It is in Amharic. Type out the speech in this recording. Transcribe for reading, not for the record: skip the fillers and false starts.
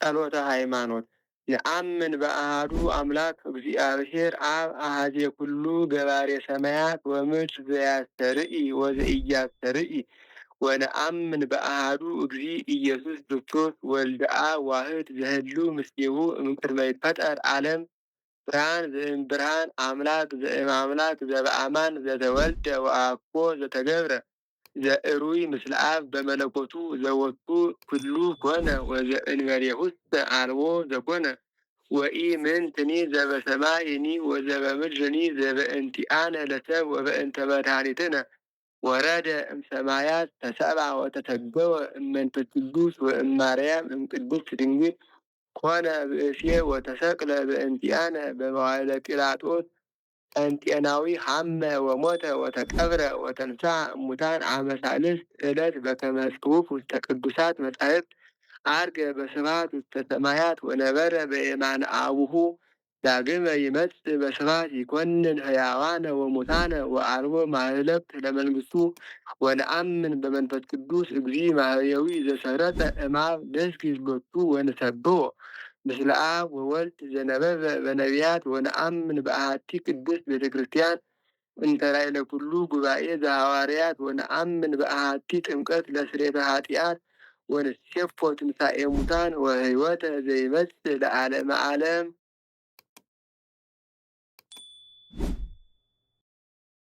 ጸሎተ ሃይማኖት። ነአምን በአሐዱ አምላክ እግዚአብሔር አብ አሐዜ ኩሉ ገባሬ ሰማያት ወምድር ዘያስተርኢ ወዘኢያስተርኢ። ወነአምን በአሐዱ እግዚእ ኢየሱስ ክርስቶስ ወልደ አብ ዋህድ ዘህልው ምስሌሁ እምቅድመ ይትፈጠር ዓለም፣ ብርሃን ዘእምብርሃን፣ አምላክ ዘእምአምላክ፣ ዘበአማን ዘተወልደ ወአኮ ዘተገብረ፣ ዘዕሩይ ምስለ አብ በመለኮቱ፣ ዘቦቱ ኩሉ ኮነ ወዘእንበሌሁሰ አልቦ ዘኮነ። ወኢምንትኒ ዘበሰማይኒ ወዘበምድርኒ፣ ዘበእንቲአነ ለሰብእ ወበእንተ መድኃኒትነ ወረደ እምሰማያት፣ ተሰብአ ወተሰገወ እመንፈስ ቅዱስ ወእማርያም እምቅድስት ድንግል፣ ኮነ ብእሴ ወተሰቅለ በእንቲአነ በመዋዕለ ጲላጦስ ጴንጤናዊ፣ ሐመ ወሞተ ወተቀብረ ወተንሥአ እሙታን አመ ሣልስት ዕለት በከመ ጽሑፍ ውስተ ቅዱሳት መጻሕፍት፣ ዐርገ በስብሐት ውስተ ሰማያት ወነበረ በየማነ አቡሁ፣ ዳግመ ይመጽእ በስብሐት ይኰንን ሕያዋነ ወሙታነ ወአልቦ ማህለቅት ለመንግሥቱ። ወነአምን በመንፈስ ቅዱስ እግዚእ ማሕየዊ ዘሰረጸ እምአብ፣ ንስግድ ሎቱ ወንሰብሖ ምስለ አብ ወወልድ ዘነበበ በነቢያት። ወነአምን በአሐቲ ቅድስት ቤተ ክርስቲያን እንተ ላዕለ ኩሉ ጉባኤ ዘሐዋርያት። ወነአምን በአሐቲ ጥምቀት ለስርየተ ኃጢአት። ወንሴፎ ትንሣኤ ሙታን ወሕይወተ ዘይመጽእ ለዓለመ ዓለም።